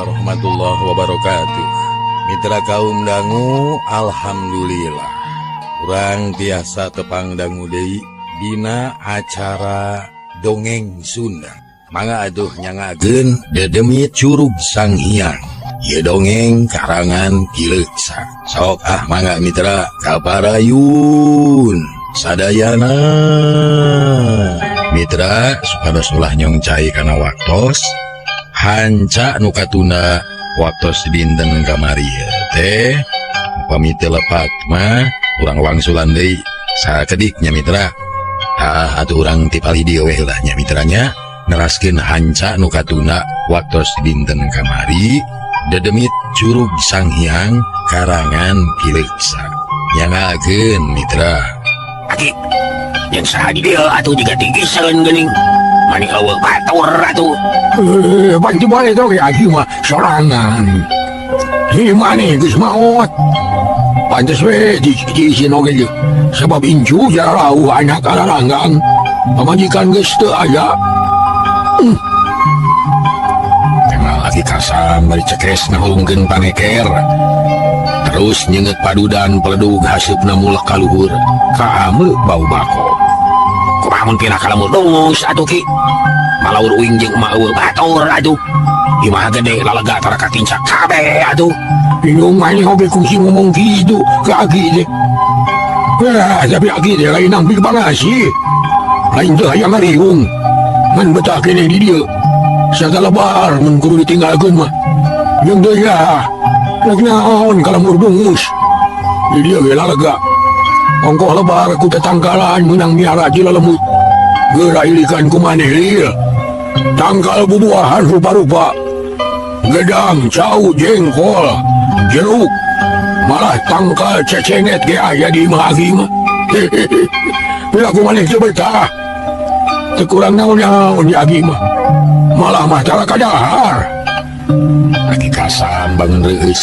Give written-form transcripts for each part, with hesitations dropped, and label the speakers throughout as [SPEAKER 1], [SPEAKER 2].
[SPEAKER 1] Warahmatullahi wabarakatuh. Mitra kaum dangu, alhamdulillah urang tiasa tepang dangu deui dina acara Dongeng Sunda. Mangga atuh nyangakeun Dedemit Curug Sanghyang. Ieu dongeng karangan Ki Leuksa. Sok ah, mangga mitra, kaparayun sadayana. Mitra, supados ulah nyongcai kana waktos, hanca nu katunda waktos dinten kamari teh upami teu lepat mah urang wangsulan deui sakedik nya, mitra. Ah, atuh urang ti palih dieu we lah nya, mitranya, neraskeun hanca nu katunda waktos dinten kamari, Dedemit Curug Sanghyang karangan Ki Leuksa. Nyangakeun, mitra.
[SPEAKER 2] Aki, yang saha di dieu atuh jiga tigiseun geuning. Mani euweuh batur atuh.
[SPEAKER 3] Eh, bantu balik dong ya, aki mah sorangan. Hi maneh geus maot. Pantes we di di oge ge. Sebab incu jarauh anak alaranggang. Pamajikan geus teu aya.
[SPEAKER 1] Emang Aki Kasam bari cekes ngahulungkeun paneker. Terus nyeungeut padudan peledug haseupna mulek ka luhur. Kaame bau bako.
[SPEAKER 2] Kumaha mun pindah ka lembur dungus atuh, Ki? Malaur uing jeung emak euweuh batur atuh. Imah gede lalega tara katincak kabeh atuh.
[SPEAKER 3] Indung maneh oge kungsi ngomong kitu ke aki teh. Eh, tapi aki teh lain nampik pangasih. Lain teu hayang ngariung. Ngan betah keneh di dieu. Sagala lebar mun kudu ditinggalkeun mah. Jeung deui ya. Rek naon ka lembur dungus. Di dieu ge lalega. Ongkoh lebar ku tetangkalan meunang miara ti lelembut. Geura ilikan ku maneh lil. Tangkal bubuahan rupa-rupa. Gedang, cau, jengkol, jeruk, malah tangkal cecenet ge aya di imah aki mah. Bila ku maneh teu betah. Teu kurang naon-naon di aki mah. Malah mah tara kadahar.
[SPEAKER 1] Aki Kasam bangun reueus.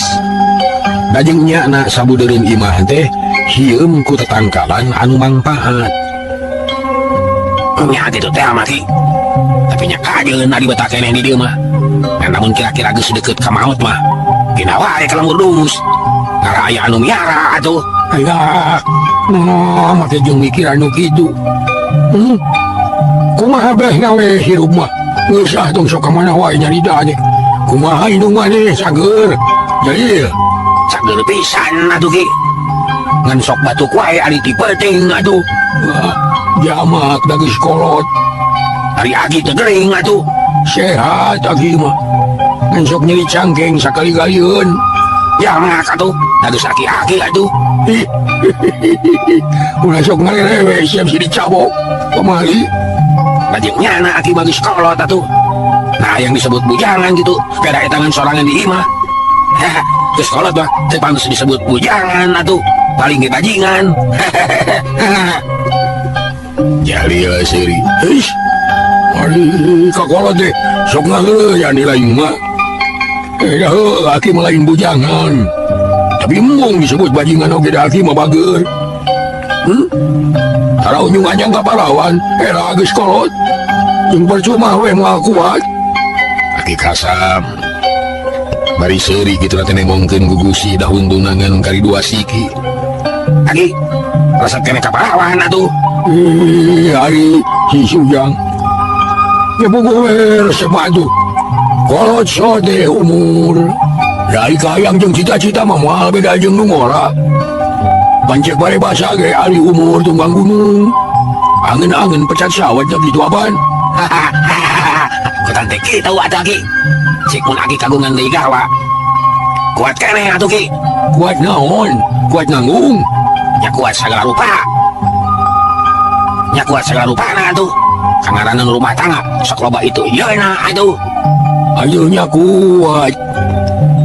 [SPEAKER 1] Dajeng nyana sabudeureun imah teh hieum ku tetangkalan anu mangpaat.
[SPEAKER 2] Nya kitu teh mah, Ki. Tapi nya kajeun ari betah keneh di dieu mah. Ngan lamun kira-kira geus deukeut ka maot mah, pindah wae ka lembur dungus. Ngara aya anu miara atuh.
[SPEAKER 3] Aya, nah, make jeung mikir anu kitu. Kumaha behna we hirup mah. Geus ah, tong sok ka mana wae nyarita teh. Kumaha indung maneh, sageur? Jalil.
[SPEAKER 2] Sageur pisan atuh, Ki. Ngan sok batuk wae ari ti peuting atuh.
[SPEAKER 3] Wah, jamak da geus kolot.
[SPEAKER 2] Ari aki teh gering atuh.
[SPEAKER 3] Sehat aki mah. Ngan sok nyeri cangkeng sakali-kalieun.
[SPEAKER 2] Jamak atuh, da geus aki-aki atuh.
[SPEAKER 3] Ulah sok ngarerewe, siap si dicabok. Pamali.
[SPEAKER 2] Lajeng nyana aki mah geus kolot atuh. Nah, yang disebut bujangan gitu, beda eta ngan sorangan di imah. Geus kolot mah teu pantes disebut bujangan atuh. Paling ge bajingan.
[SPEAKER 1] Jalil seuri.
[SPEAKER 3] Eish. Ari kakolot teh sok ngaheureuyan di lain mah. Eh, dah heuh, aki mah lain bujangan. Tapi embung disebut bajingan oge, da aki mah bager. Tara unjung anjang ka parawan, era geus kolot. Jeung percuma we moal kuat.
[SPEAKER 1] Aki Kasam bari seuri kitu teh nembongkeun gugusi daun tunangan kari dua siki.
[SPEAKER 2] Aki, resep keneh ka parawan atuh.
[SPEAKER 3] Ih, ari si Sujang. Ya buku we resep mah atuh. Kolot sode umur. Dari kahayang jeung cita-cita mah moal beda jeung nu ngora. Pancek bare basa ge ari umur tunggang gunung. Angen-angen pecat sawat nya kitu apaan?
[SPEAKER 2] Kutan teh kitu atuh, Aki. Cik mun aki kagungan deui gawa. Kuat keneh atuh, Ki.
[SPEAKER 3] Kuat naon? Kuat nanggung.
[SPEAKER 2] Nya kuat sagala rupa. Nya kuat sagala rupana atuh. Kangaranan rumah tangga sok loba itu ieu na atuh.
[SPEAKER 3] Ayo nya kuat.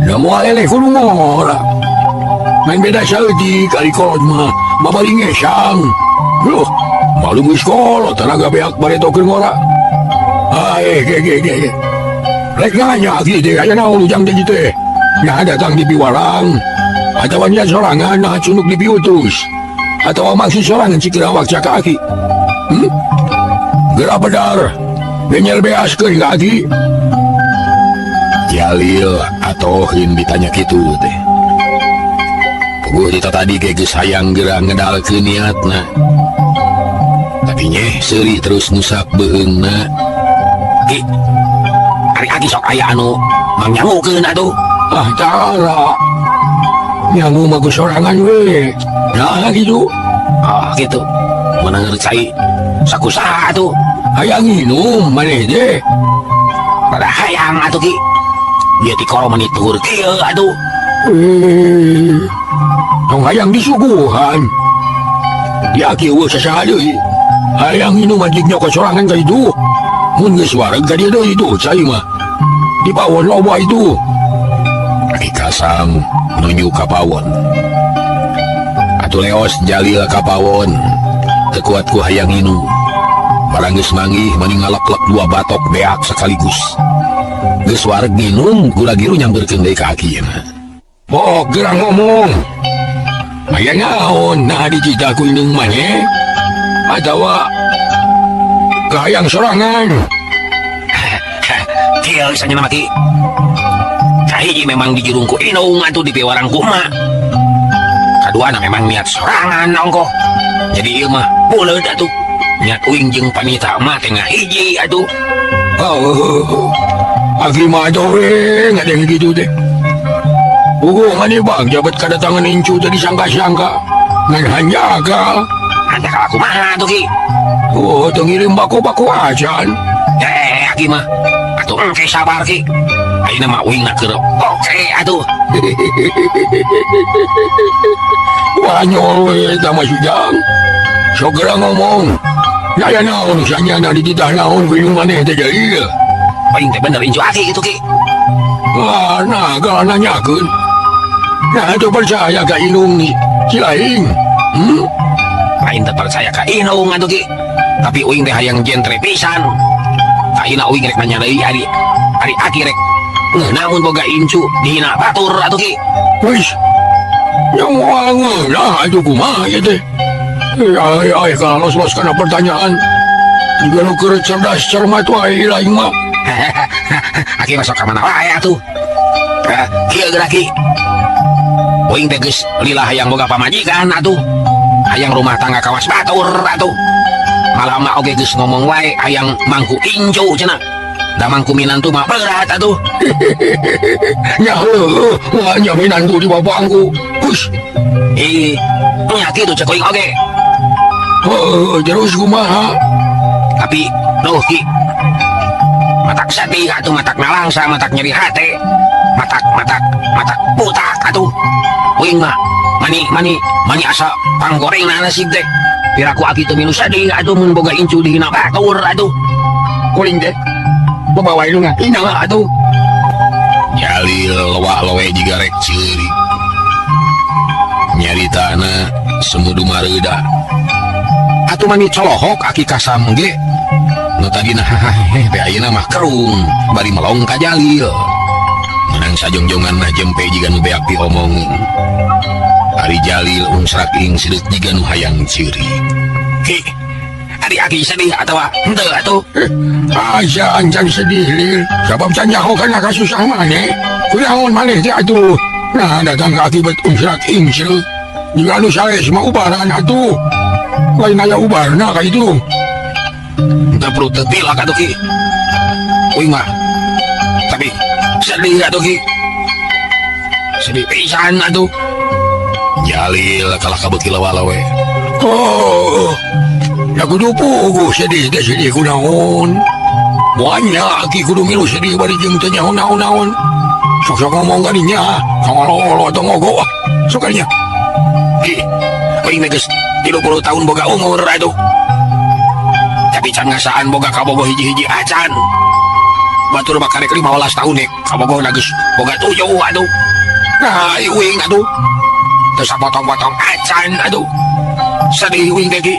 [SPEAKER 3] Da moal eleh kudu ngora. Main beda saeutik ari kolot mah babari ngesang. Loh, malu geus kolot tenaga beak bareto keur ngora. Ah, eh, ge ge ge ge. Rek nanya aki teh aya naon ujang teh teh. Nah, datang di piwarang. Atawa nya sorangan nah cunuk di piutus. Atawa maksud sorangan cik awak caka aki. Geura bedar. Genyel beaskeun ka aki.
[SPEAKER 1] Jalil atohin ditanya kitu teh. Puguh ti tadi ge geus hayang geura ngedalkeun niatna. Tapi nyeh seuri terus ngusap beuheungna.
[SPEAKER 2] Ki, ari aki sok aya anu mangnyangukeun atuh.
[SPEAKER 3] Ah, tara. Nyangu mah geus sorangan we. Nah, gitu.
[SPEAKER 2] Ah, gitu. Meunang cai sakusaha atuh.
[SPEAKER 3] Hayang nginum maneh teh.
[SPEAKER 2] Rada hayang atuh Ki. Ieu tikoro meni tuhur kieu atuh.
[SPEAKER 3] Eh, tong hayang disuguhan. Ya aki eueuh sasaha deui. Hayang nginum mah nyokot sorangan ka itu. Mun geus wareg ka dieu deui itu cai mah. Di pawon loba itu.
[SPEAKER 1] Aki Kasam nunjuk ka pawon. Atuh leos Jalil ka pawon. Teu kuat ku hayang nginum. Barang geus manggih mani ngaleklek dua batok beak sekaligus. Geus wareg nginum gula giru nyamperkeun deui ka akina.
[SPEAKER 3] Bok gerang ngomong. Aya naon nah dititah ku indung maneh? Atawa kahayang sorangan.
[SPEAKER 2] Kieu sanyana mah Ki. Kahiji memang dijurung ku indung atuh dipiwarang ku emak. Kaduana memang niat sorangan ongkoh. Jadi ieu mah buleud atuh. Niat uing jeung panita emak teh ngahiji atuh.
[SPEAKER 3] Oh, aki mah atuh we ngadeng kitu teh. Puguh maneh bang jabat kadatangan incu teh disangka-sangka. Ngan hanjakal.
[SPEAKER 2] Hanjakal kumaha atuh Ki?
[SPEAKER 3] Oh, teu ngirim bako-bako acan.
[SPEAKER 2] Eh, aki mah. Atuh engke sabar Ki. Ayeuna mah uing na keur oke atuh.
[SPEAKER 3] Wanyol we eta mah Sujang. Sok geura ngomong. Aya naon sanyana dititah naon ku indung maneh teh Jalil.
[SPEAKER 2] Aing teh bener incu aki kitu Ki.
[SPEAKER 3] Wah, nah, kalau nanyakeun. Nah, itu percaya ka indung nih, si lain.
[SPEAKER 2] Lain teh percaya ka indung atuh Ki. Tapi uing teh hayang jentre pisan. Ayeuna uing rek nanya deui ari ari aki rek. Ngeunaun boga incu dihina batur atuh Ki.
[SPEAKER 3] Wis. Yang moal ngeunah atuh kumaha ieu teh. Ai ai kalau los-los kana pertanyaan. Juga nu keur cerdas cermat wae lain mah.
[SPEAKER 2] Aki masuk ka mana wae atuh. Kieu geura Ki. Uing teh geus lila hayang boga pamajikan atuh. Hayang rumah tangga kawas batur atuh. Malah mah oge geus ngomong wae hayang mangku incu cenah. Da mangku minantu mah berat atuh.
[SPEAKER 3] Nya heueuh, nya minantu di bapangku. Hush.
[SPEAKER 2] Ih, nya kitu cek uing oge.
[SPEAKER 3] Heuh, terus kumaha?
[SPEAKER 2] Tapi duh Ki. Matak sedih atuh, matak nalangsa, matak nyeri hate. Matak matak matak butak atuh. Uing mah mani mani mani asa panggorengna nasib teh. Piraku aki teu milu sedih atuh mun boga incu dihina batur atuh.
[SPEAKER 3] Kuring teh bawa indungna hina atuh.
[SPEAKER 1] Jalil lowa-lowe jiga rek ceurik. Nyaritana semudu mareuda. Atuh mani colohok aki Kasam ge. Nu tadina hahahehe teh ayeuna mah kerung bari melong ka Jalil. Menang sajongjongan mah jempe jiga nu beak diomongin. Ari Jalil unsrak ingsireut jiga nu hayang ceurik.
[SPEAKER 2] Ki, ari aki sedih atawa henteu atuh?
[SPEAKER 3] Asa ancan sedih Lil. Sabab can nyaho kana kasusah maneh. Kunaon maneh teh atuh? Nah, datang ka akibat unsrak ingsireut. Jiga nu sanes mah ubaran atuh. Lain aya ubarna ka itu.
[SPEAKER 2] Teu perlu teu tilak atuh Ki. Uing mah. Tapi sedih atuh Ki. Sedih pisan atuh.
[SPEAKER 1] Jalil kalah kabeuki lawa-lawe.
[SPEAKER 3] Oh, ya kudu puguh sedih teh sedih kunaon. Moalnya aki kudu milu sedih bari jeung teu nyaho naon-naon. Sok-sok ngomong ka dinya, ngololo atau ngogo. Sok ka dinya.
[SPEAKER 2] Ki, uing teh geus 30 tahun boga umur atuh. Tapi can ngasaan boga kabogoh hiji-hiji acan. Batur mah karek 15 tahun nih, kabogohna geus boga 7 atuh. Nah, uing atuh. Teu sapotong-potong acan atuh. Sedih uing teh Ki.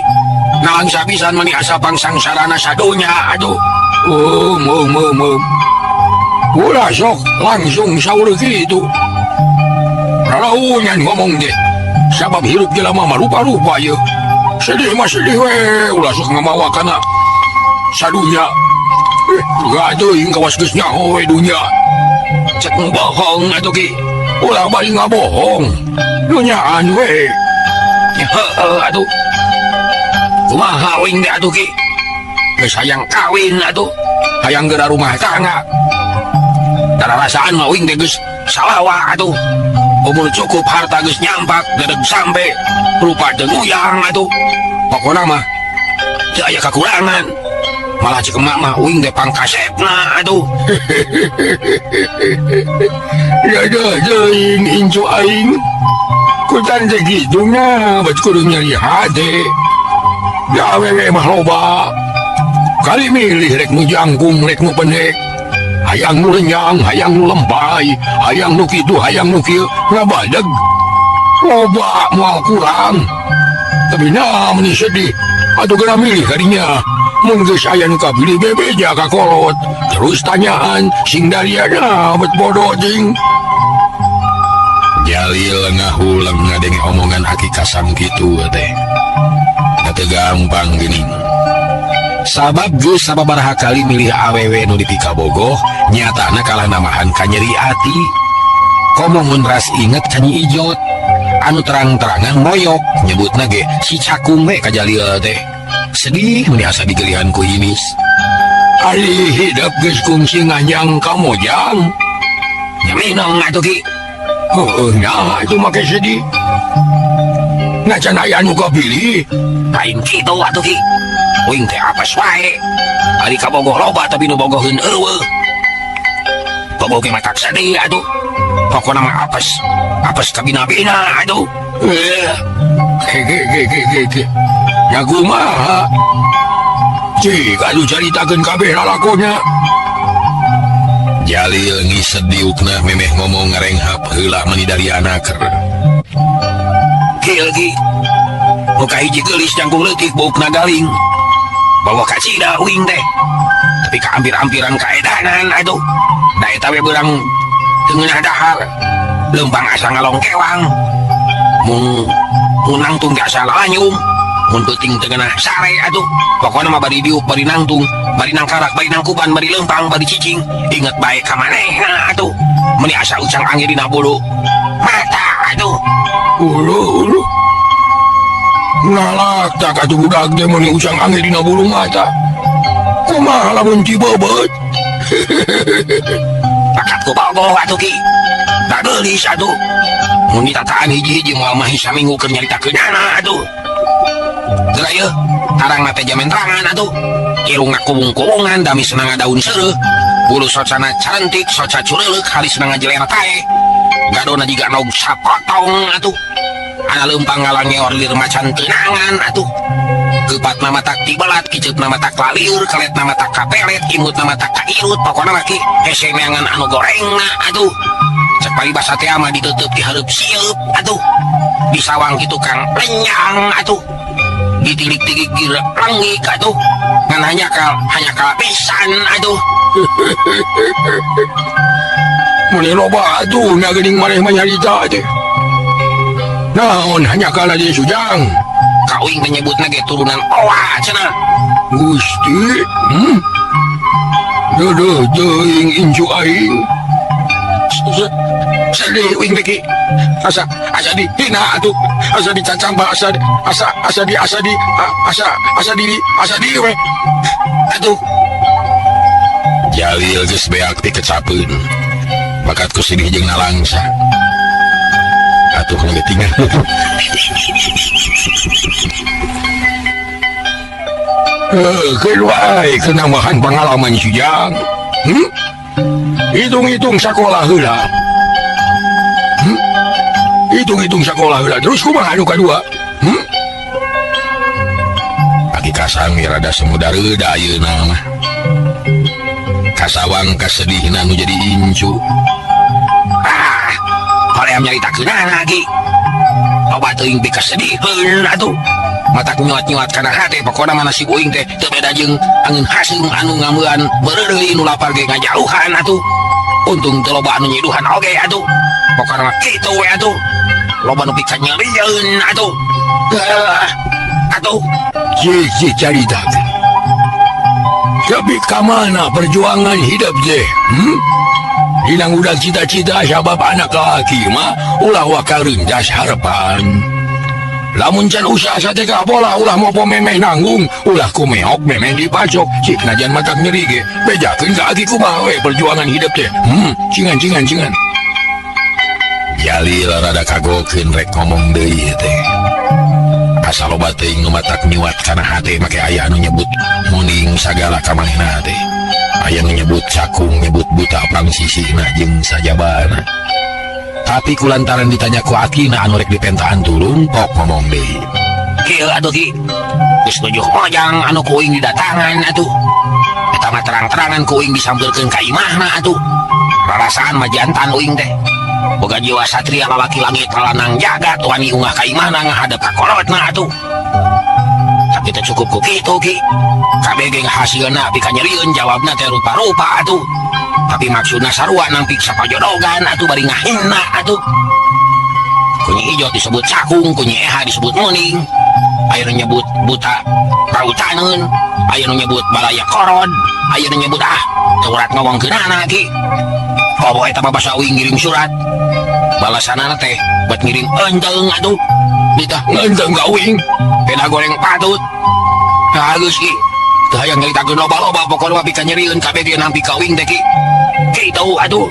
[SPEAKER 2] Nalangsa pisan mani asa pangsangsarana sadunya atuh.
[SPEAKER 3] Um. Ulah sok langsung saur kitu. Raraunan ngomong deh. Sabab hirup jelema mah rupa-rupa ieu. Sedih mah sedih we, ulah sok ngamawa kana sadunya. Gak teuing kawas geus nyaho we dunya.
[SPEAKER 2] Cek nu bohong atuh Ki.
[SPEAKER 3] Ulah bari ngabohong. Nu nyaan we.
[SPEAKER 2] Ya heueuh atuh. Kumaha uing teh atuh Ki? Geus hayang kawin atuh. Hayang geura rumah tangga. Dararasaan mah uing teh geus salawa atuh. Umur cukup harta geus nyampak dedeg sampe rupa teu nguyang atuh. Pokona mah teu aya kakurangan. Malah cek emak mah uing teh pangkasepna atuh.
[SPEAKER 3] Ya teuing incu aing. Kutan teh kitu nya bet kudu nyeri hate. Da awewe mah loba. Kali milih rek nu jangkung rek nu pendek. Hayang nu renyang, hayang nu lempay, hayang nu kitu, hayang nu kieu, ngabadeg. Loba moal kurang. Tapi nah meni sedih. Atuh geura milih kadinya. Mun geus aya nu kapilih bebeja ka kolot. Terus tanyaan sing dariana bet bodoh jeung.
[SPEAKER 1] Jalil ngahuleng ngadenge omongan Aki Kasam kitu teh. Da teu gampang geuning. Sabab geus sababaraha kali milih awewe nu dipikabogoh, nyatana kalah namahan ka nyeri ati. Komo mun ras inget ka Nyi Ijot, anu terang-terangan moyok nyebutna ge si Cakung we ka Jalil teh. Sedih meni asa digelihan ku hinis.
[SPEAKER 3] Ari hidep geus kungsi nganjang ka mojang.
[SPEAKER 2] Nya minong atuh Ki.
[SPEAKER 3] Heueuh nya itu make sedih. Nacan aya nu kapilih.
[SPEAKER 2] Lain kitu atuh Ki. Uing teh apes wae. Ari kabogoh loba tapi nu bogoheun eueuh. Bogoh ge matak sedih atuh. Pokona mah apes. Apes kabina-bina atuh.
[SPEAKER 3] Ge ge ge ge ge ge. Nya kumaha? Cik, atuh caritakeun kabeh lalakonya.
[SPEAKER 1] Jalil ngised diukna memeh ngomong ngarenghap heula meni dariana ker.
[SPEAKER 2] Kieu Ki. Nu kahiji geulis jangkung leutik buukna galing. Bawa kacida uing teh. Tapi kaampir-ampiran kaedanan atuh. Da eta we beurang teu ngeunah dahar. Leumpang asa ngalongkewang. Mun mun nangtung ge asa lalanyum. Mun peuting teu ngeunah sare atuh. Pokona mah bari diuk, bari nangtung, bari nangkarak, bari nangkuban, bari leumpang, bari cicing. Inget bae ka manehna atuh. Meuni asa ucang angge dina bulu mata atuh.
[SPEAKER 3] Uluh, uluh. Nalak tak atuh budak teh meuni ucang angge dina bulu mata. Kumaha lamun cibebeut?
[SPEAKER 2] Bakat ku bogoh atuh Ki. Da geulis atuh. Mun ditataan hiji-hiji moal mah saminggu keur nyaritakeunana atuh. Geura yeuh, tarangna teh jamentrangan atuh. Irungna kubung-kubungan dami senanga daun seureuh. Bulu socana carentik, soca cureuleuk, halisna ngajeler tae. Gadona jiga nog sapotong atuh. Ana leumpang ngalangeor lir macan teunangan atuh. Keupatna matak tibelat, kiceupna matak lalieur, keletna matak kapelet, imutna matak kairut, pokona mah Ki hese neangan anu gorengna atuh. Cek paribasa teh mah diteuteub ti hareup sieup atuh. Disawang kitu kang lenyang atuh. Ditilik-tilik gir lenggik atuh. Ngan hanya kal pisan atuh.
[SPEAKER 3] Meni loba atuh nya geuning maneh mah nyarita teh. Naon hanya kala di Sujang?
[SPEAKER 2] Ka uing teh nyebutna ge turunan owa cenah.
[SPEAKER 3] Gusti, Deudeuh teuing incu aing.
[SPEAKER 2] Sedih uing teh Ki. Asa asa dihina atuh. Asa dicacamba, asa asa asa di asa di asa asa di asa di we. Atuh.
[SPEAKER 1] Jalil geus beak ti kecapeun. Bakat ku sedih jeung nalangsa. Atuh nu tinggal.
[SPEAKER 3] Keun wae kenambahan pengalaman Sujang. Hitung-hitung sakola heula. Hitung-hitung sakola heula terus kumaha anu kadua?
[SPEAKER 1] Aki Kasam rada semu dareuda ayeuna mah. Kasawang kasedihna nu jadi incu.
[SPEAKER 2] Ah, hoream nyaritakeunana Ki. Loba teuing pikasedihkeun atuh. Matak nyuat-nyuat kana hate pokona mah nasib uing teh teu beda jeung angin haseum anu ngameuan beureureuy nu lapar ge ngajauhan atuh. Untung teu loba anu nyiduhan oge atuh. Pokona mah kitu we atuh. Loba nu pikanyerieun atuh. Atuh.
[SPEAKER 3] Cik, cik caritakeun. Tapi ka mana perjuangan hidup teh? Dina ngudag cita-cita sabab anak laki mah ulah waka rendas harapan. Lamun can usaha teh bola ulah mopo memeh nanggung, ulah kumeok memeh dipacok. Cik najan matak nyeri ge, bejakeun ka aki kumaha we perjuangan hidup teh. Cingan cingan cingan.
[SPEAKER 1] Jalil rada kagokeun rek ngomong deui teh. Asa loba teuing nu matak nyuat kana hate make aya anu nyebut muning sagala ka manehna teh. Aya nu nyebut cakung, nyebut buta prangsisihna jeung sajabana. Tapi kulantaran ditanya ku akina anu rek dipentaan tulung pok ngomong deui.
[SPEAKER 2] Kieu atuh Ki. Geus tujuh mojang anu ku uing didatangan atuh. Eta mah terang-terangan ku uing disampeurkeun ka imahna atuh. Rarasaan mah jantan uing teh. Boga jiwa satria lalaki langit lalanang jagat wani ungah ka imahna ngahadep ka kolotna atuh. Tapi teu cukup ku kitu Ki. Kabeh ge hasilna pikanyerieun jawabna teh rupa-rupa atuh. Tapi maksudna sarua nampik sapajodogan atuh bari ngahina atuh. Ku Nyi Ijot disebut cakung, ku Nyi Eha disebut muning. Aya nu nyebut buta rautaneun, aya nu nyebut balaya korod, aya nu nyebut ah teu urat ngomongkeunana Ki. Kobo eta mah basa uing ngirim surat. Balasanana teh buat ngirim enteung atuh. Ditah
[SPEAKER 3] Ngeunteung ka uing.
[SPEAKER 2] Peda goreng patut. Nah, geus Ki. Teu hayang nyaritakeun loba-loba pokona mah pikanyerieun kabeh ge nampi ka uing teh Ki. Kitu atuh.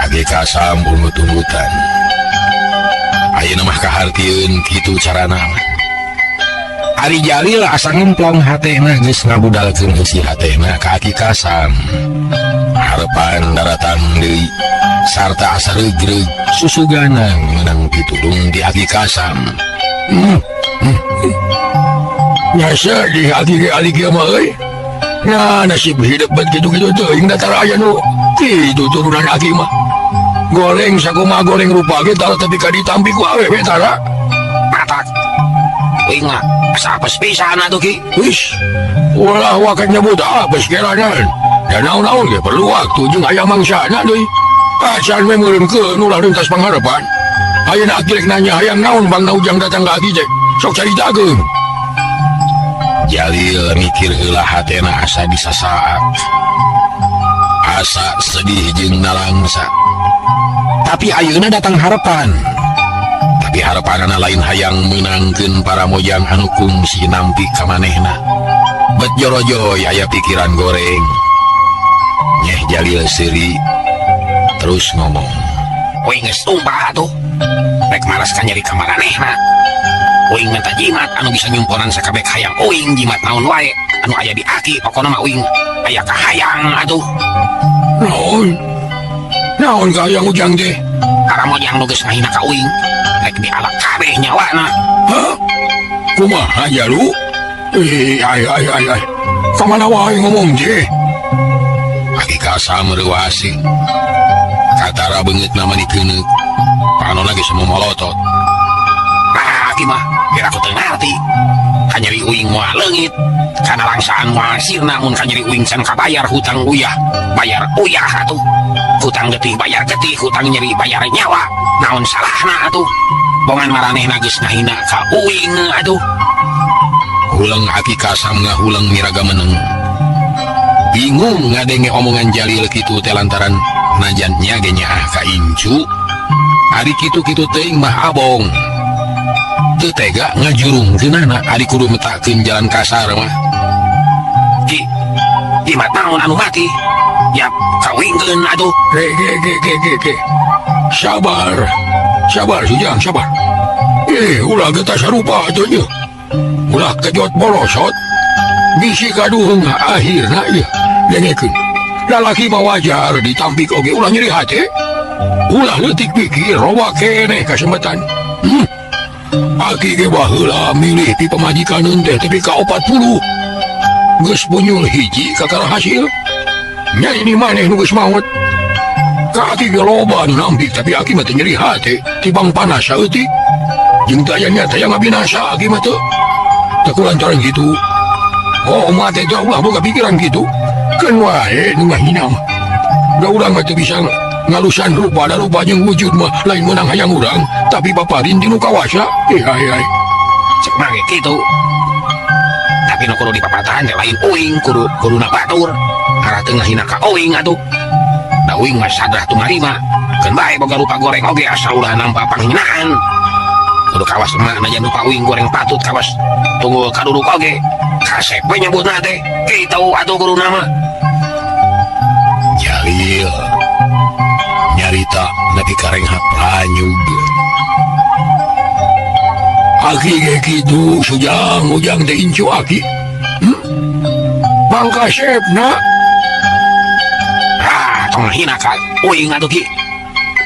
[SPEAKER 1] Age kasam ungut-ungutan. Ayeuna mah kahartieun kitu carana mah. Ari Jalil asa ngemplong hatena geus ngabudalkeun eusi hatena ka Aki Kasam. Harepan daratang deui sarta asa reug-reug susuganan meunang pitulung di Aki Kasam.
[SPEAKER 3] Nya sedih aki ge ali kieu mah euy. Nah, nasib hidup bet kitu-kitu teuing da tara aya nu kitu turunan aki mah. Goreng sakumaha goreng rupa ge tara tapi ka ditampi ku awewe tara.
[SPEAKER 2] Matak. Uing mah asa apes pisan atuh Ki.
[SPEAKER 3] Wis, ulah waka nyebut apes keranan. Da naon-naon ge perlu waktu jeung aya mangsana deui. Acan we meureunkeun ulah rentas pangharapan. Ayeuna aki rek nanya hayang naon bangna ujang datang ka aki teh. Sok caritakeun.
[SPEAKER 1] Jalil mikir heula hatena asa disasaak. Asa sedih jeung nalangsa. Tapi ayeuna datang harapan. Tapi harapanana lain hayang meunangkeun para mojang anu kungsi nampi ka manehna. Bet jorojoy aya pikiran goreng. Nyeh Jalil seuri terus ngomong.
[SPEAKER 2] Uing geus tumpah atuh. Rek maras ka nyeri ka maranehna. Uing minta jimat anu bisa nyumponan sakabeh hayang uing jimat naon wae anu aya di aki pokona mah uing aya kahayang atuh.
[SPEAKER 3] Naon? Naon kahayang ujang teh?
[SPEAKER 2] Karamojang nu geus ngahina ka uing rek dialak kabeh nyawana.
[SPEAKER 3] Hah? Kumaha jalu? Ai ai ai ai. Kamana wae ngomong teh?
[SPEAKER 1] Aki Kasam reuasing. Katara beungeutna mah dikeuneuk. Panona geus momolotot.
[SPEAKER 2] Nah, aki mah kira aku teu ngarti. Kanyeri uing moal leungit, kana langsaan moal sirna mun kanyeri uing can kabayar hutang uyah, bayar uyah atuh. Hutang getih bayar getih, hutang nyeri bayar nyawa. Naon salahna atuh? Bongan maranehna geus ngahina ka uing atuh.
[SPEAKER 1] Huleng Aki Kasam ngahuleng miraga meneng. Bingung ngadenge omongan Jalil kitu teh lantaran najan nya ge nyaah ka incu. Ari kitu-kitu teuing mah abong. Teu tega ngajurungkeunana ari kudu metakeun jalan kasar mah.
[SPEAKER 2] Ki, jimat naon anu mati? Ya kawingkeun atuh.
[SPEAKER 3] Ge ge ge ge ge ge. Sabar. Sabar Sujang, sabar. Ulah getas sarupa atuh nya. Ulah kejot borosot. Bisi kaduhung akhirna ieu. Dengekeun. Lalaki mah wajar ditampik oge ulah nyeri hate. Ulah leutik pikir loba keneh kasempetan. Aki ge baheula milih ti pamajikan teh tepi ka 40. Geus punyul hiji kakara hasil. Nya ini maneh nu geus maot. Ka aki ge loba nu nampik tapi aki mah teu nyeri hate tibang panas saeutik. Jeung teu aya nya teh ngabinasa aki mah teu. Teu kulantaran kitu. Oh, mah teh ulah boga pikiran kitu. Keun wae nu ngahina mah. Da urang mah teu bisa ngalusan rupa da rupa jeung wujud mah lain meunang hayang urang, tapi paparin ti nu kawasa. Ai ai.
[SPEAKER 2] Cek mah ge kitu. Tapi Tapi nu kudu dipapatahan teh lain uing, kudu kuduna batur. Arah teu ngahina ka uing atuh. Da uing mah sadrah tumarima. Keun bae boga rupa goreng oge asal ulah nampa panghinaan. Kudu kawas emak najan rupa uing goreng patut kawas tunggul kaduduk oge. Kasep we nyebutna teh. Kitu atuh kuduna mah.
[SPEAKER 1] Jalil nyarita nepi ka renghap ranyug.
[SPEAKER 3] Aki ge kitu Sujang, Ujang teh incu aki. Pangkasepna.
[SPEAKER 2] Ah, tong ngahina ka uing atuh Ki.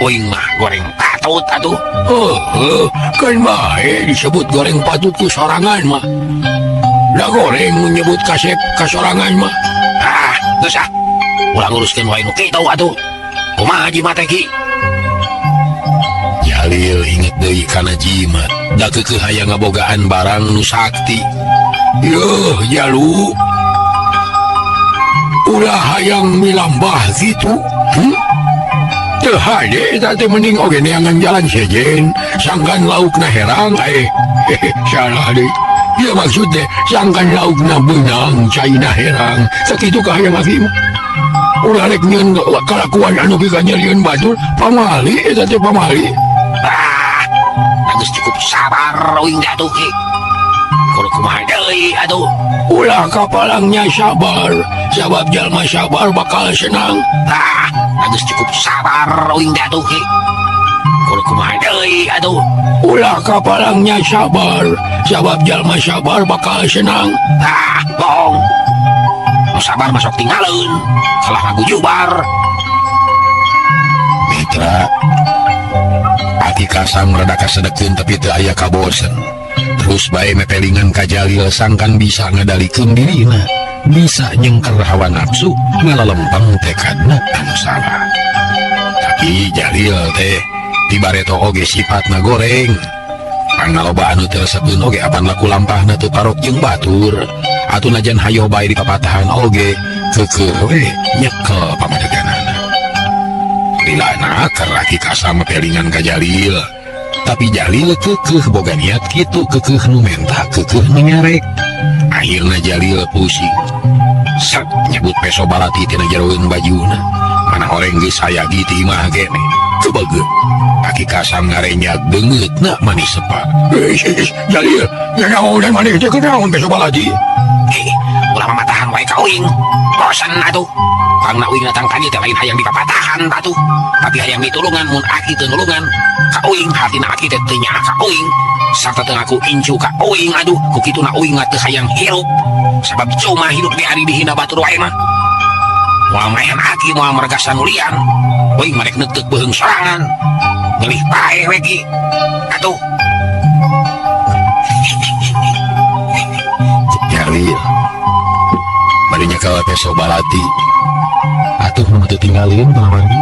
[SPEAKER 2] Uing mah goreng patut atuh.
[SPEAKER 3] Heuh, keun bae disebut goreng patut ku sorangan mah. Da goreng mun nyebut kasep ka sorangan mah.
[SPEAKER 2] Ah, geus ah. Ulah nguruskeun wae nu kitu atuh. Kumaha jimat teh Ki?
[SPEAKER 1] Jalil inget deui kana jimat. Da keukeuh hayang ngabogaan barang nu sakti.
[SPEAKER 3] Yeuh, jalu. Ulah hayang milambah kitu. Teu hade eta teh mending oge neangan jalan sejen, sangkan laukna herang salah deui. Ieu maksud teh sangkan laukna beunang, caina herang. Sakitu ka hayang aki mah. Ulah rek nyieun kalakuan anu pikanyerieun batur, pamali eta teh pamali.
[SPEAKER 2] Ah, geus cukup sabar uing teh atuh Ki. Kudu kumaha deui atuh.
[SPEAKER 3] Ulah kapalangnya sabar, sabab jalma sabar bakal senang.
[SPEAKER 2] Ah, geus cukup sabar uing teh atuh Ki. Kudu kumaha deui atuh.
[SPEAKER 3] Ulah kapalangnya sabar, sabab jalma sabar bakal senang.
[SPEAKER 2] Ah, bohong. Nu sabar masuk tinggaleun, kalah ngagujubar.
[SPEAKER 1] Mitra, Aki Kasam rada kasedekeun tapi teu aya kabosen. Terus bae mepelingan ka Jalil sangkan bisa ngadalikeun dirina, bisa nyengker hawa nafsu ngalalempeng tekadna anu salah. Tapi Jalil teh dibareto oge sifatna goreng. Pangaloba anu teu resepeun oge apan laku lampahna teu parok jeung batur. Atuh najan hayo bae dipapatahan oge keukeuh we nyekel pamadeganana. Lilana keur Aki Kasam mepelingan ka Jalil. Tapi Jalil keukeuh boga niat kitu, keukeuh nu menta, keukeuh nu nyarek. Akhirna Jalil pusing. Sek nyebut peso balati tina jeroeun bajuna. Mana horeng geus hayagi ti imah keneh. Kebegeut. Aki Kasam ngarenjag beungeutna manis sepa.
[SPEAKER 3] Jalil, nanaonan maneh teh kunaon peso balati?
[SPEAKER 2] Ulah mamatahan wae ka uing. Bosen atuh. Pangna uing datang tadi teh lain hayang dipapatahan atuh. Tapi hayang ditulungan mun aki teu nulungan. Ka uing hatina aki teh teu nyaah ka uing. Sarta teu ngaku incu ka uing aduh. Ku kituna uing mah teu hayang hirup. Sabab cuma hidup di ari dihina batur wae mah. Moal maehan aki moal meregasan ulian. Uing mah rek neuteuk beuheung sorangan. Ngelih paeh we ki. Atuh.
[SPEAKER 1] Jalil. Bari nyekel peso balati. Atuh nu teu tinggalin pawargi.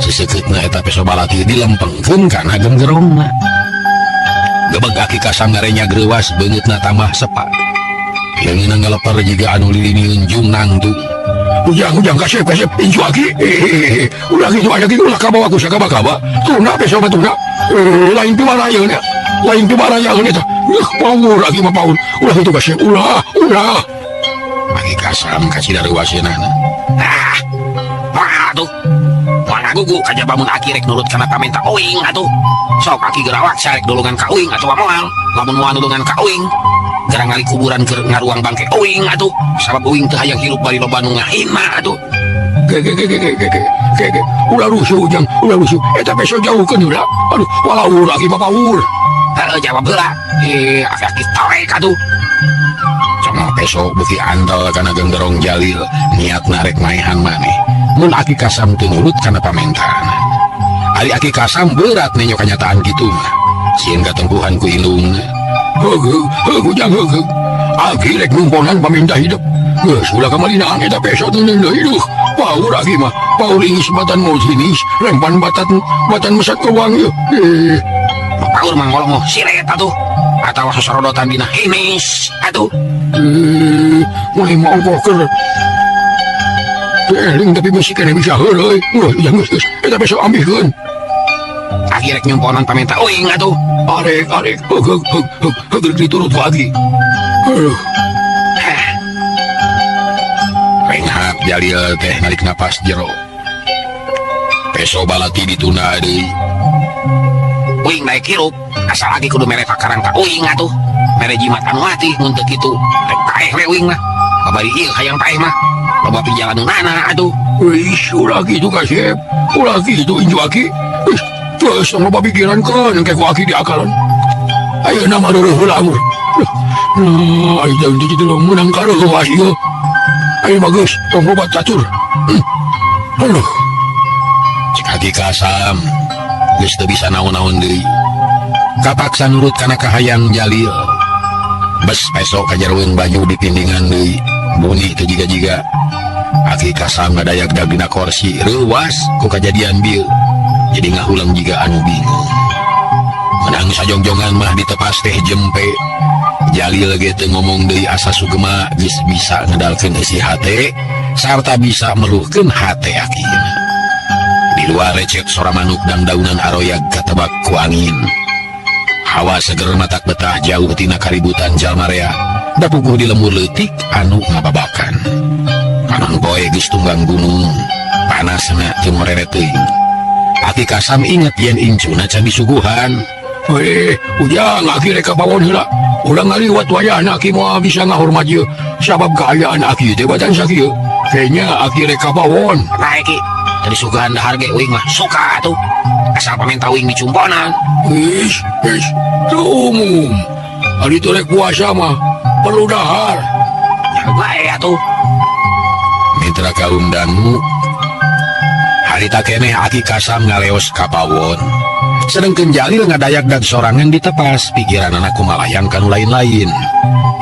[SPEAKER 1] Sesekeutna eta peso balati dilempengkeun kana genggerongna. Gebeg Aki Kasam ngarenya greuwas beungeutna tambah sepa. Leungeunna ngaleper jiga anu liliniun jungnangtung.
[SPEAKER 3] Ujang, ujang, kasep, kasep, incu aki. Ulah kitu aya ki ulah kabawa ku sakaba-kaba. Tuna peso mah tuna. Lain piwarayeun nya. Lain piwarayeun eta. Yuh, paur aki mah paur. Ulah kitu kasep, ulah, ulah.
[SPEAKER 1] Aki Kasam kacida reuwaseunana.
[SPEAKER 2] Ah, wah atuh. Moal ngagugu kajaba mun aki rek nurut kana pamenta uing atuh. Sok aki geura waksa rek nulungan ka uing atawa moal. Lamun moal nulungan ka uing, gara ngali kuburan keur ngaruang bangke uing atuh. Sabab uing teu hayang hirup bari loba nu ngahina atuh.
[SPEAKER 3] Ge, ge, ge, ge, ge, ge, ge, ge, ge. Ulah rusuh ujang, ulah rusuh. Eta peso jauhkeun heula. Aduh, walaur aki mah paur.
[SPEAKER 2] Heeh, jawab heula. Aki-aki torek atuh.
[SPEAKER 1] Congol peso beuki antel kana genggerong Jalil, niatna rek maehan maneh. Mun Aki Kasam teu nurut kana pamentaana. Ari Aki Kasam berat nenyo kanyataan kitu mah. Sieun katempuhan ku indungna.
[SPEAKER 3] Heug, heug, heug, ujang, heug, heug. Aki rek numponan paminta hidup. Geus ulah kamalinaan eta peso teu deui duh. Paur aki mah, paur ingis batan mau sinis, rempan batan, batan mesat keuang ieu.
[SPEAKER 2] Paur mah ngolongoh siret atuh. Atawa sosorodotan dina hinis atuh.
[SPEAKER 3] Mulai mau ongkoh keur. Eling tapi masih kena bisa heureuy. Geus, ujang, geus, geus. Eta peso ambihkeun.
[SPEAKER 2] Aki rek nyumponan pamenta uing atuh.
[SPEAKER 3] Arek, arek, heug, heug, heug, heug, heug, rek diturut ku aki. Aduh.
[SPEAKER 1] Renghap Jalil teh narik napas jero. Peso balati ditunda deui.
[SPEAKER 2] Uing naik hirup, asal lagi kudu mere pakarang ka uing atuh. Mere jimat anu mati mun teu kitu. Rek paeh we uing mah. Babari ieu hayang paeh mah. Loba pijalaneunana atuh.
[SPEAKER 3] Wih, ulah gitu kasep. Ulah gitu inju aki. Wih, terus tong loba pikiran kan engke ku aki diakalan. Ayeuna mah reureun heula amur. Nah, ayo jangan kitu meunang kareuwas ieu. Ayo bagus, tong loba catur. Aduh.
[SPEAKER 1] Cek Aki Kasam geus teu bisa naon-naon deui. Kapaksa nurut kana kahayang Jalil. Bes peso kajarueun banyu dipindingan deui. Buni teu jiga-jiga. Aki Kasam ngadayak-dag dina korsi reuwas ku kajadian bieu. Jadi ngahulang jiga anu bingung. Menang sajongjongan mah ditepas teh jempe. Jalil ge teu ngomong deui asa sugema geus bisa ngedalkeun eusi hate sarta bisa meluhkeun hate akina. Di luar recet sora manuk dan daunan aroyag katebak ku angin. Hawa seger matak betah jauh tina kaributan jalma rea. Da puguh di lembur leutik anu ngababakan. Panon poe geus tunggang gunung, panasna teu moreret teuing. Aki Kasam inget yen incuna can disuguhan.
[SPEAKER 3] Weh, ujang aki rek ka pawon heula. Ulah ngaliwat wayahna aki moal bisa ngahormat ieu. Sabab kaayaan aki teh batan sakieu. Kayaknya aki rek ka pawon.
[SPEAKER 2] Bae ki, teu disuguhan dahar ge uing mah suka atuh. Asal pamenta uing dicumponan.
[SPEAKER 3] Wis, wis, teu umum. Ari teu rek puasa mah perlu dahar.
[SPEAKER 2] Ya bae atuh.
[SPEAKER 1] Mitra kaum dangu, harita keneh Aki Kasam ngaleos ka pawon. Sedengkeun Jalil ngadayak-dag sorangan ditepas, pikiranana kumalayang kanu lain-lain.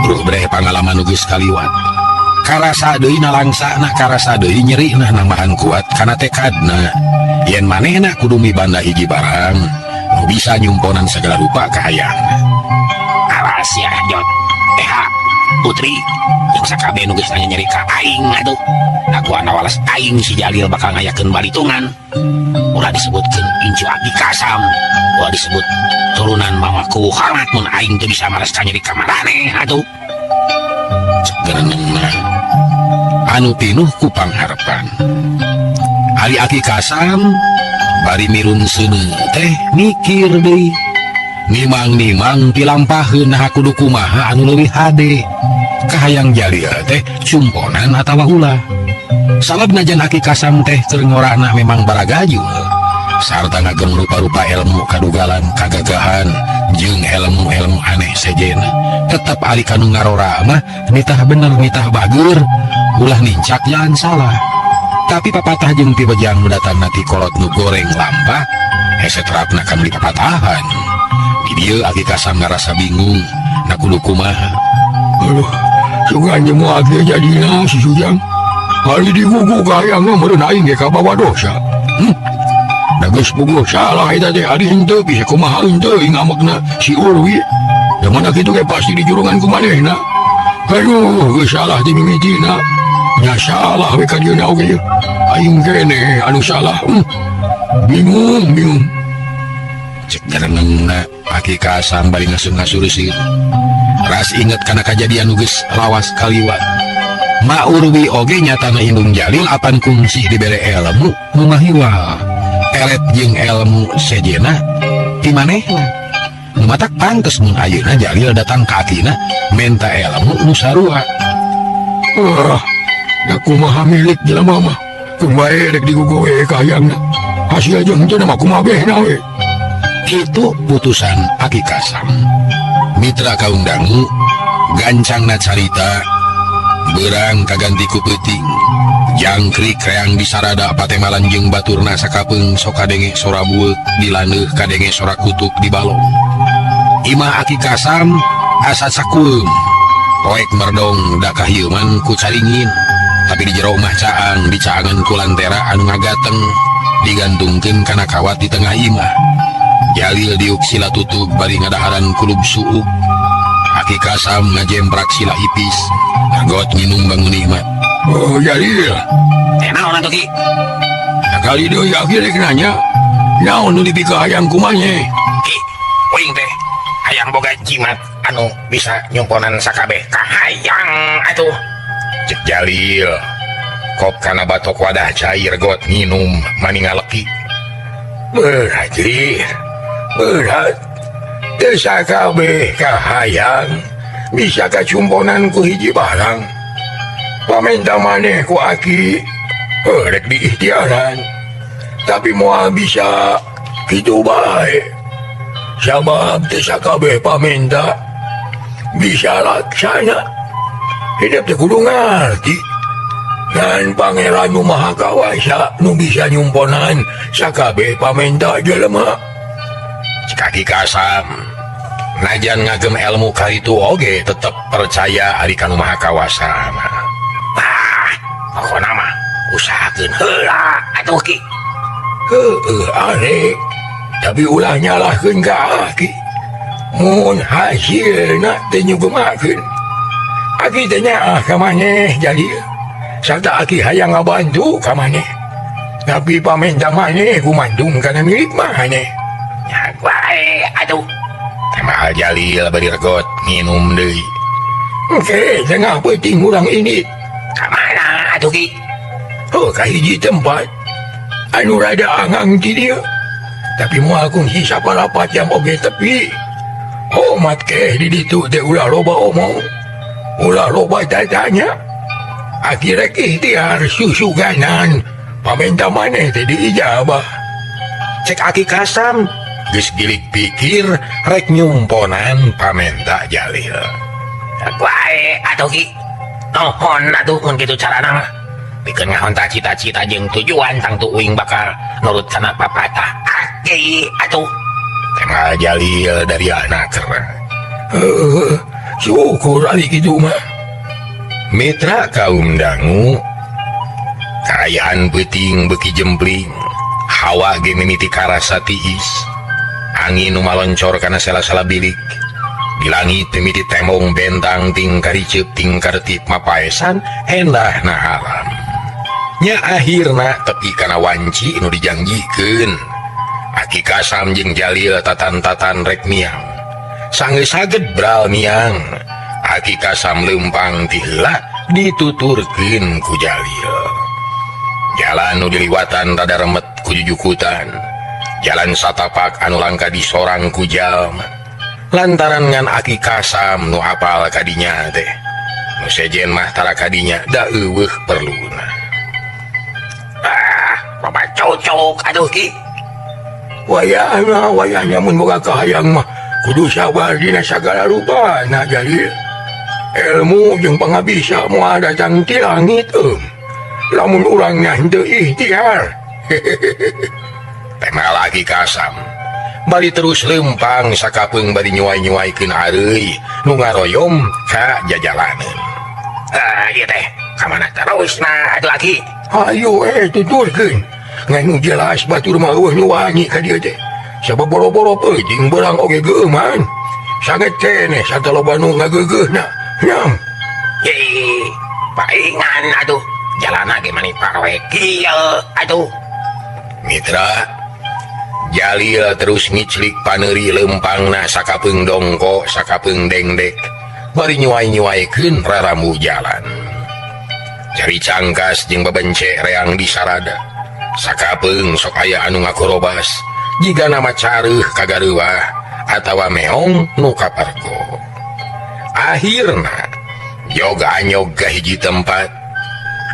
[SPEAKER 1] Bruh breh pangalaman nu geus kaliwat. Karasa deui nalangsana, karasa deui nyerina nambahan kuat kana tekadna. Yen manehna kudu mibanda hiji barang, nu bisa nyumponan segala rupa kahayang.
[SPEAKER 2] Awas ya, Jot. Eha, Putri, jeung sakabeh nu geus nanya nyeri ka aing atuh. Dagoan walas aing si Jalil bakal ngayakeun balitungan. Ulah disebutkeun incu Aki Kasam, ulah disebut turunan mamaku hormat mun aing teu bisa males ka nyeri ka maraneh atuh.
[SPEAKER 1] Cek gerenengna anu pinuh ku pangharepan. Ari Aki Kasam bari mirun seuneu teh mikir deui. Nimang-nimang pilampaheun naha kudu kumaha anu leuwih hade. Kahayang Jalil teh cumponan atawa ulah. Sabab najan Aki Kasam teh keur ngorana memang baragajul sarta ngagem rupa-rupa ilmu kadugalan kagagahan jeung ilmu-ilmu aneh sejena, tetep ari kanu ngarora mah nitah bener nitah bager, ulah nincak jalan salah. Tapi papatah jeung pibejang nu datangna ti kolot nu goreng lampah hese terapna kan dipapatahan. Di dieu Aki Kasam ngarasa bingung na kudu kumaha.
[SPEAKER 3] Aduh, sugan jeung moal kieu jadina si Sujang. Hari digugu kahayang mah meureun aing ge kabawa dosa. Da geus puguh salah eta teh ari henteu bisa kumaha henteu ngamekna si Urwi. Da mana kitu ge pasti dijurungan ku manehna. Aduh, geus salah ti mimitina. Nya salah we ka dieuna oge. Aing keneh anu salah. Bingung, bingung.
[SPEAKER 1] Cek jarenengna Aki Kasam bari ngasur-ngasureusieun. Ras inget kana kajadian nu geus lawas kaliwat. Ma Urwi oge nyatana indung Jalil apan kungsi dibere ilmu nu mahiwal. Pelet jeung ilmu sejena ti manehna. Nu matak pantes mun ayeuna Jalil datang ka akina menta ilmu nu sarua.
[SPEAKER 3] Da kumaha milik jelema mah. Keun bae rek digugu we kahayangna. Hasil jeung henteu mah kumaha behna we.
[SPEAKER 1] Itu putusan Aki Kasam. Mitra kaum dangu gancangna carita berang kaganti ku peuting. Jangkrik reang disarada patemalan jeung baturna sakapeung sok kadenge sora bueuk dilaneuh kadenge sora kutuk di balong. Imah Aki Kasam asa sakueum. Poek merdong da kahieuman ku caringin. Tapi di jero mah caang dicaangan ku lantera anu ngagateng digantungkeun kana kawat di tengah imah. Jalil diuk sila tutug bari ngadaharan kulub suuk. Aki Kasam ngajemprak sila ipis. Agot nginum bangun nikmat.
[SPEAKER 3] Oh Jalil.
[SPEAKER 2] Naon atuh Ki?
[SPEAKER 3] Sakali deui aki rek nanya. Naon nu dipikahayang kumaha?
[SPEAKER 2] Ki, uing teh hayang boga jimat Anu bisa nyumponan sakabeh kahayang atuh.
[SPEAKER 1] Cek Jalil kop kana batok wadah cair got nginum mani ngaleki.
[SPEAKER 3] Berat Lil. Berat. Teu sakabeh kahayang bisa kacumponan ku hiji barang. Pamenta maneh ku aki heuh rek diikhtiaran. Tapi moal bisa kitu bae. Sabab teu sakabeh pamenta bisa laksana. Hidup teh kudu ngarti. Ngan Pangeran nu Maha Kawasa nu bisa nyumponan sakabeh pamenta jelema.
[SPEAKER 1] Cek Aki Kasam najan ngagem ilmu karitu oge tetep percaya ari ka nu Maha Kawasa mah.
[SPEAKER 2] Ah, pokona mah usahakeun heula atuh Ki.
[SPEAKER 3] Heueuh arek. Tapi ulah nyalahkeun ka aki. Mun hasilna teu nyugemakeun. Aki teh nyaah ka maneh Jalil. Sarta aki hayang ngabantu ka maneh. Tapi pamenta maneh gumantung kana milik maneh.
[SPEAKER 2] Nya bae atuh.
[SPEAKER 1] Teh Jalil bari regot minum deui.
[SPEAKER 3] Oke, tengah peuting urang ini.
[SPEAKER 2] Ka mana atuh Ki?
[SPEAKER 3] Oh, ka hiji tempat. Anu rada angang ti dieu. Tapi moal kungsi saparapat jam oge tepi. Homat keh di ditu teh ulah loba omong. Ulah loba tatanya. Aki rek ikhtiar susuganan. Pamenta maneh teh diijabah.
[SPEAKER 1] Cek Aki Kasam geus gilik pikir rek nyumponan pamenta Jalil.
[SPEAKER 2] Bae atuh Ki. Nuhun atuh mun kitu carana mah. Pikeun ngahonta cita-cita jeung tujuan tangtu uing bakal nurut kana papatah Aki atuh.
[SPEAKER 1] Tema Jalil dari anak
[SPEAKER 3] Heueuh, syukur ari kitu mah.
[SPEAKER 1] Mitra kaum dangu kaayaan peuting beuki jempling hawa ge mimiti karasa tiis angin nu maloncor kana sela-sela bilik di langit mimiti tembong bentang ting kariceup ting kartip mapaesan endahna alam nya akhirna tepi kana wanci nu dijangjikeun Aki Kasam jeung Jalil tatan-tatan rek miang sanggeus saged bral miang Aki Kasam leumpang ti heula dituturkeun ku Jalil. Jalan nu diliwatan rada remet ku jujukutan. Jalan satapak anu langka disorang ku jalma. Lantaran ngan Aki Kasam nu apal kadinya teh. Nu sejen mah tara kadinya da eueuh perluna.
[SPEAKER 2] Ah, loba cocok aduh Ki.
[SPEAKER 3] Wayahna wayahna mun boga kahayang mah kudu sabar dina sagala rupana Jalil. Ilmu jeung pangabisa moal datang ti langit eum. Lamun urangna henteu ikhtiar.
[SPEAKER 1] Tema Aki Kasam bari terus leumpang sakapeung bari nyuai-nyuaikeun areuy nu ngaroyom ka jajalaneun.
[SPEAKER 2] Ah, ieu teh ka mana terusna atuh Aki?
[SPEAKER 3] Hayu tuturkeun. Ngan nu jelas batur mah eueuh nu wani ka dieu teh. Sabab boro-boro peuting beurang oge geueuman. Sanget keneh sarta loba nu ngageugeuhna. Nyam.
[SPEAKER 2] Ih, paingan atuh. Jalana ge mani paroe kieu atuh.
[SPEAKER 1] Mitra Jalil terus ngiclik paneuri leumpangna sakapeung dongko sakapeung dengdek bari nyuai-nyuaikeun rarambu jalan. Cari cangkas jeung babence reang di sarada. Sakapeung sok aya anu ngakorobas jiga nama careuh kagareuwah atawa meong nu kapargo. Akhirna yoga anyog ka hiji tempat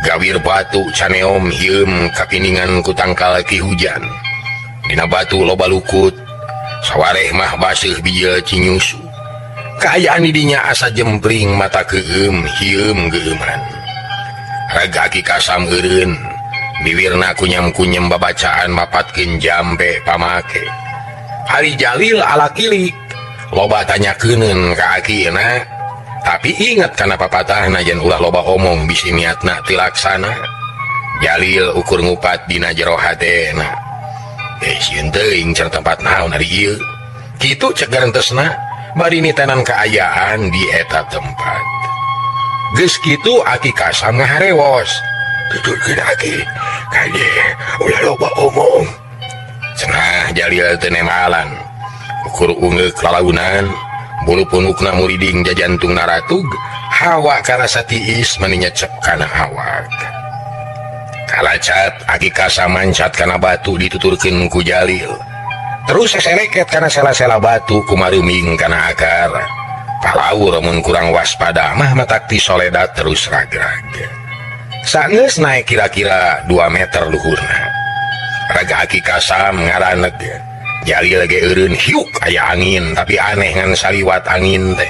[SPEAKER 1] gawir batu caneom hieum kapiningan ku tangkal ki hujan. Dina batu loba lukut sawareh mah baseuh bijil cinyusu. Kaayaan di dinya asa jempling mata keueum hieum geueuman. Raga Aki Kasam eureun biwirna kunyam-kunyam babacaan mapatkeun jampe pamake. Ari Jalil ala kilik loba tanyakeun ka akina tapi ingat kana papatahna yen ulah loba omong bisi niatna teu laksana. Jalil ukur ngupat dina jero hatena. Sieun teuing cenah tempat naon ari ieu. Kitu cek garentesna bari nitenan kaayaan di eta tempat. Geus kitu Aki Kasam ngaharewos.
[SPEAKER 3] Tuturkeun Aki, kade ulah loba omong.
[SPEAKER 1] Cenah Jalil teu nemalan. Ukur ungeuk lalaunan Bulu punukna muriding jajantung naratug, hawa karasa tiis mani nyecep kana awak. Kalacat Aki Kasam mancat kana batu dituturkeun ku Jalil. Terus seseleket kana sela-sela batu kumaruming kana akar. Palaur mun kurang waspada mah matak tisoledat terus ragrag. Sageus naik kira-kira 2 meter luhurna. Raga Aki Kasam ngaraneg. Jalil ge eureun hiuk aya angin tapi aneh ngan saliwat angin teh.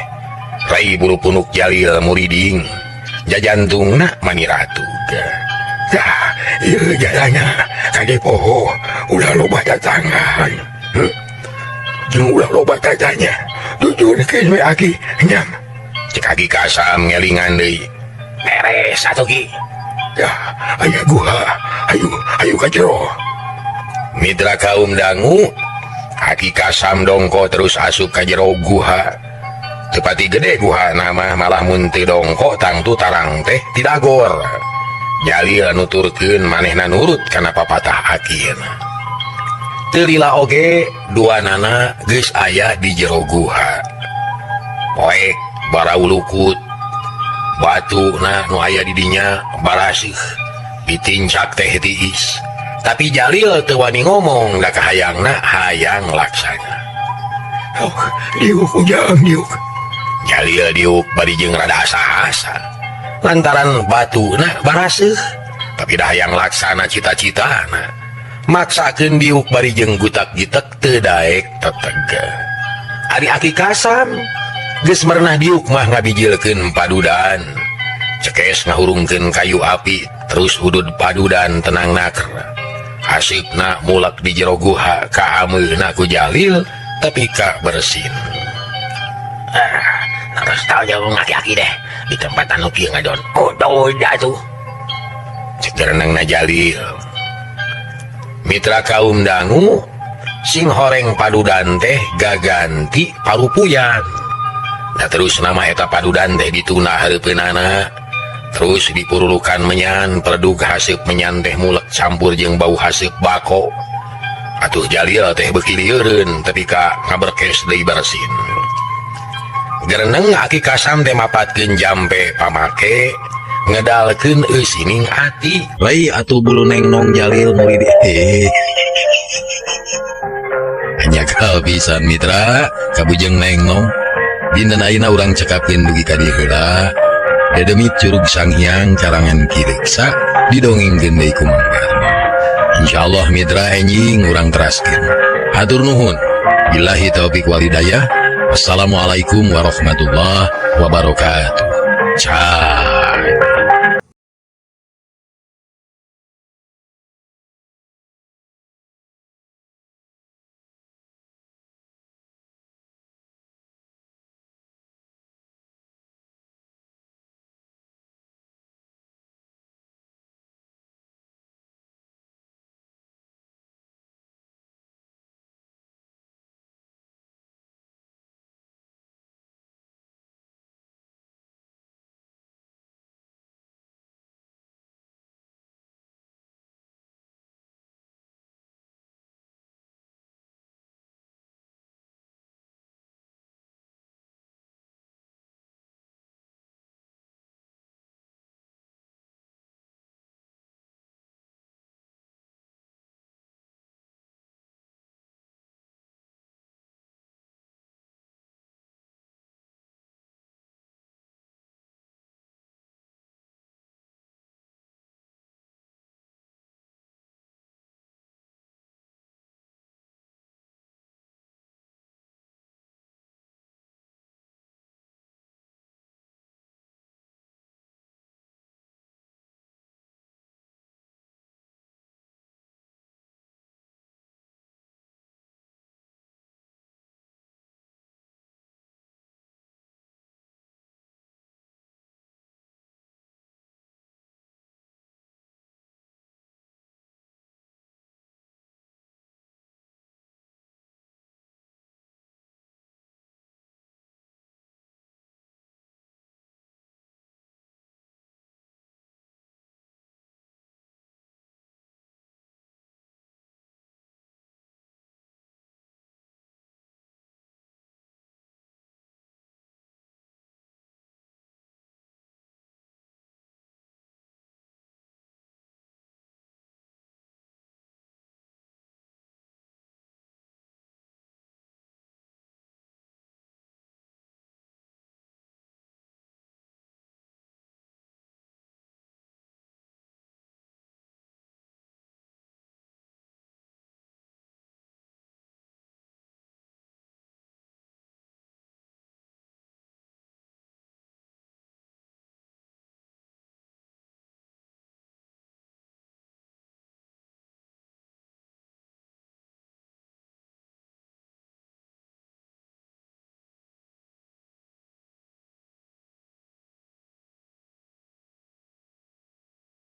[SPEAKER 1] Rai bulu punuk Jalil muriding. Jajantungna mani ratug.
[SPEAKER 3] Dah, ieu jalana kade poho ulah loba datangan. Jeung ulah loba tatanya. Tuturkeun we Aki nyam.
[SPEAKER 1] Cek Aki Kasam ngelingan deui. Beres atuh Ki.
[SPEAKER 3] Dah, aya guha. Ayo, ayo ka jero.
[SPEAKER 1] Mitra kaum dangu, Aki Kasam dongko terus asup ka jero guha. Tepati gede guha nama malah mun teu dongko tangtu tarang teh tidagor. Jalil nuturkeun manehna nurut kana papatah akina. Teu lila oge duanana geus aya di jero guha. Poek baraulukut batuna nu aya di dinya baraseuh ditincak teh tiis. Tapi Jalil teu wani ngomong da kahayangna hayang laksana.
[SPEAKER 3] Oh, diuk ujang diuk.
[SPEAKER 1] Jalil diuk bari jeung rada asa-asa. Lantaran batuna baraseuh tapi dah hayang laksana cita-citana. Maksakeun diuk bari jeung gutak-gitek teu daek teteg. Ari Aki Kasam geus merenah diuk mah ngabijilkeun padudan. Cekes ngahurungkeun kayu api terus hudud padudan tenang naker. Asipna mulak di jero guha ka ameuna ku Jalil tapi ka bersin.
[SPEAKER 2] Ah, terus tau jauh ngaki-aki deh di tempat anu kieu ngadon. Oh, dah tuh.
[SPEAKER 1] Cek gerenengna Jalil. Mitra kaum dangu sing horeng padudan teh gaganti parupuyan. Nah terus nama eta padudan teh dituna hareupeunana. Terus dipururukan menyan peredug haseup menyan teh mulek campur jeung bau haseup bako. Atuh Jalil teh beuki lieureun tepi ka ngaberkes deui bersin. Gereneng Aki Kasam teh mapatkeun jampe pamake ngedalkeun eusining ati. Lai atuh bulu nengnong Jalil murid. Hanya pisan mitra kabujeng nengnong. Dinten ayeuna urang cekapkeun dugi ka dieu heula. Dedemit Curug Sanghyang carangan Ki Reksa didongengkeun deui ku Mang Darmo. Insyaallah mitra enjing urang teraskeun. Hatur nuhun. Billahi taufik wal hidayah. Wassalamualaikum warahmatullahi wabarakatuh. Ciao.